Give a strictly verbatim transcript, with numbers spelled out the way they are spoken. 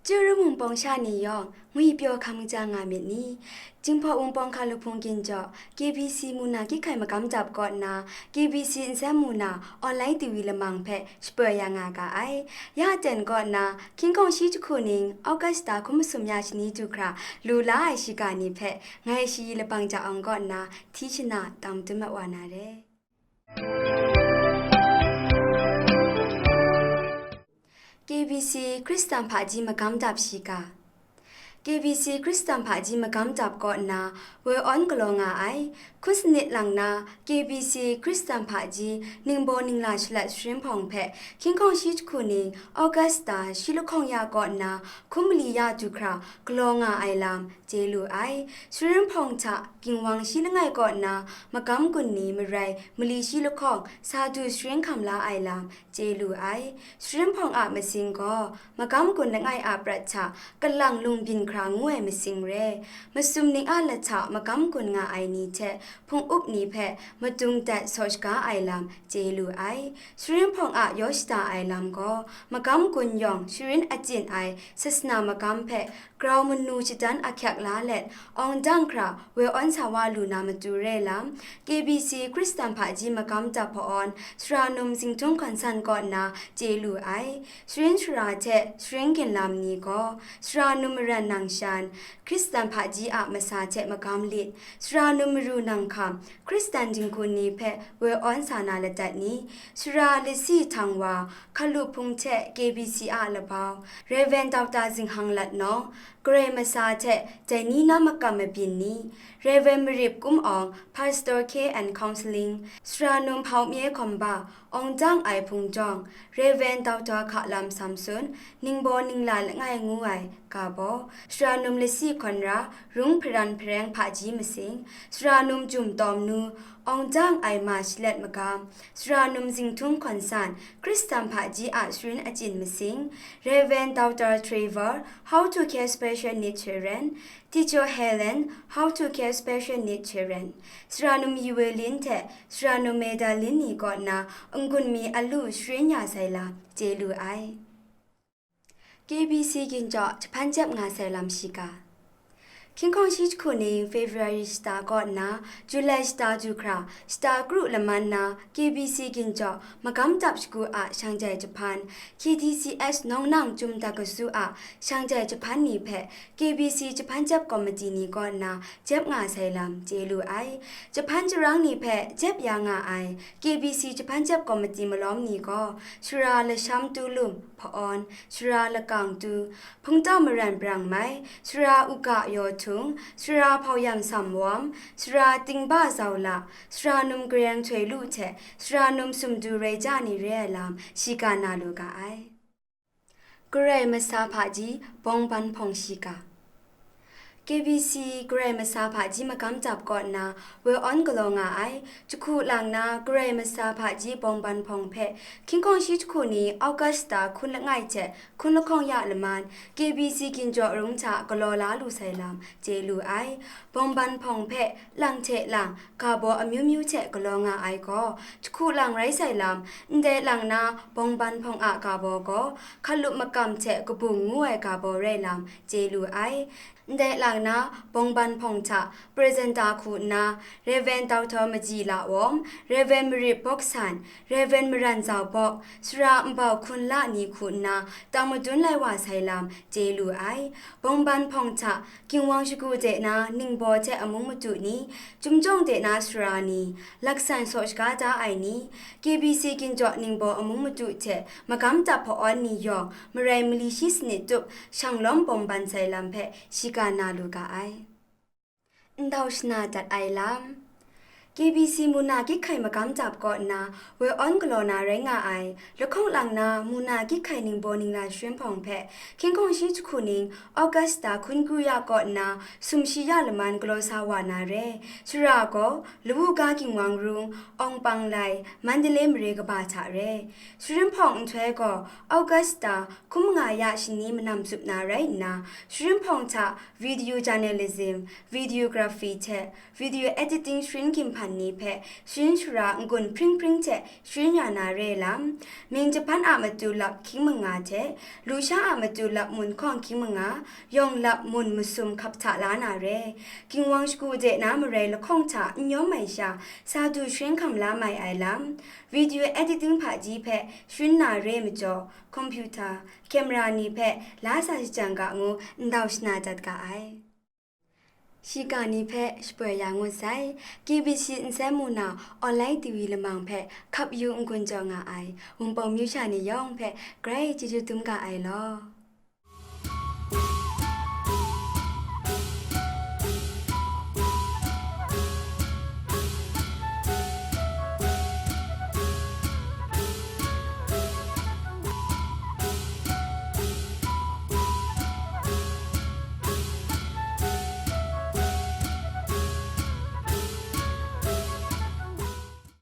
Chyarum wunpawng sha ni yawng, ngwi pyaw hkam ja nga myit ni? Jinghpaw wunpawng hkalup hpung ginjaw, K B C muna kyit hkai magam dap kaw nna, K B C nsen muna online T V lamang hpe shapoi ya nga ga ai. Ya ten kaw nna, hkying hkawng shi jahku ning, August hta hkun masum ya shani du hkra, lu la ai shiga ni hpe, ngai shayi labang ja awng kaw nna, hti shana tang dum mat wa na re. K B C Hkristan Hpaji Magam Dap Shiga. K B C Hkristan Hpaji Magam Dap kaw nna woi awn galaw nga ai. Hkun sanit lang na K B C Hkristan Hpaji ningbaw ningla shalat sharin hpawng hpe hkying hkawng shi jahku ning August hta shi lahkawng ya kaw nna hkun mali ya du hkra galaw nga ai lam chye lu ai. Sharin hpawng hta ginwang shi langai kaw nna magam gun ni marai mali shi lahkawng sa du sharin hkam la ai lam chye lu ai. Sharin hpawng a masing gaw, magam gun langai a prat hta, kalang lungbyin hkra ngu ai masing re. Masum ning a lat hta magam gun nga ai ni hte hpung up ni hpe madung dat saw shaga ai lam chye lu ai. Sharin hpawng a yaw shada ai lam gaw, magam gun yawng sharin achyin ai sasana magam hpe grau manu shadan ahkyak la let, awng dang hkra woi awn sa wa lu na matu re lam, K B C Hkristan Hpaji Magam Dap Hpa-awn, Sara Num Zinghtun Hkawn San kaw nna chye lu ai. Sharin shara hte sharin ginlam ni gaw, Sara Num Maran Nangshan, Hkristan Hpaji a masa hte magam lit, Sara Num Maru Nang Hkam, Hkristan dinghku ni hpe woi awn sa na ladat ni, Sara Lasi Htang Wa, Hkalup Hpung hte K B C a labau, Rev. Doctor Zinghang Lat Nawng, Karai Masa hte dai ni na makam mabyin ni, Rev. Marip Kum Awng, Pastor Care and Counseling, Sara Num Hpau Mye Hkawmba, Awng Dang Ai Hpung Jawng, Rev. Doctor Hka Lam Samson, ningbaw ningla langai ngu ai ga baw, Sara Num Lasi Hkawn Ra, Rung Hparan Hpareng Hpaji Masing, Sara Num Jum Tawm Nu, Awng Dang Ai Ma Shalet Magam, Sara Num Zinghtun Hkawn San, Hkristan Hpaji a sharin achyin masing, Rev. Doctor Trevor, How to Care Special Need Children, Teacher Helen, How to Care Special Need Children, Sara Num Yi Wei Lin hte Sara Num Meda Lin ni kaw nna n-gun mi a lu sharin ya sai lam chye lu ai. K B C ginjaw jahpan jep nga sai lam shiga. Hkying hkawng shi jahku ning February shata kaw nna July shata du hkra shata kru laman na K B C ginjaw magam dap shagu a shangjai jahpan, K T C H Nawng Nang Chyum Dakasu a shangjai jahpan ni hpe K B C jahpan jep komiti ni kaw nna jep nga sai lam chye lu ai. Jahpan jarang ni hpe jep ya nga ai K B C jahpan jep komiti malawm ni gaw, Sara Lasham Tu Lum, Hpa-awn, Sara Lakang Tu, Hpungtau Maran Brang Mai, Sara Uga Yaw Htung, Sara Hpau Yam Sam Wam, Sara Tingba Zau La, Sara Num Gareng Htoi Lu hte Sara Num Sumdu Rai Ja ni re ai lam shiga na lu ga ai. Karai Masa Hpaji Bawngban Hpawng Shiga. K B C Karai Masa Hpaji Magam Dap kaw nna woi awn galaw nga ai. Jahku lang na Karai Masa Hpaji Bawngban Hpawng hpe hkying hkawng shi jahku ni August shata hkun langai hte hkun lahkawng ya laman K B C ginjaw arung hta galaw la lu sai lam chye lu ai. Bawngban Hpawng hpe lang hte lang ga baw amyu myu hte galaw nga ai gaw, jahku lang rai sai lam, ndai lang na Bawngban Hpawng a ga baw gaw, Hkalup Makam hte Kabung ngu ai ga baw rai lam chye lu ai. Ndai lang na Bawngban Hpawng hta presenter hku nna, Rev. Doctor Maji La Wawm, Rev. Marip Bawk San, Rev. Maran Zau Bawk, Sara Nbau Hkun La ni hku nna tang madun lai wa sai lam chye lu ai. Bawngban Hpawng hta Ginwang shagu de na ningbaw hte amung matu ni, Chyum Jawng de na sara ni, laksan saw shaga da ai ni, K B C ginjaw ningbaw amung matu hte magam dap hpa-awn ni yawng marai mali shi sanit tup shang lawm bawngban sai lam hpe shiga na lu ga ai. Ndau shana dat ai lam. K B C muna kyit hkai magam dap kaw nna woi awn galaw na rai nga ai, lahkawng lang na muna kyit hkai ningbaw ningla sharin hpawng hpe hkying hkawng shi jahku ning August shata hkun kru ya kaw nna sumshi ya laman galaw sa wa na re. Sara gaw Lawu Ga Ginwang Rung, Awng Pang Lai, Mandalay mare kaba hta re. Sharin hpawng nhtoi gaw August shata hkun manga ya shani manam zup na rai nna, sharin hpawng hta video journalism, videography hte video editing sharin ginhpan ni hpe sharin shara n-gun hpring hpring hte sharin ya na re lam, mying jahpan a matu lap hkying manga hte, lusha a matu lap mun hkawng hkying manga, yawng lap mun masum hkap hta la na re. Ginwang shagu de na marai lahkawng hta n yawm ai sha, sa du sharin hkam la mai ai lam, video editing hpaji hpe sharin na re majaw, computer, camera ni hpe la sa shajang ga ngu ndau shana dat ga ai. Shiga ni hpe shapoi ya ngut sai, K B C nsen mu na online T V lamang hpe hkap yu n-gun jaw nga ai Wunpawng myu sha ni yawng hpe grai chyeju dum ga ai law.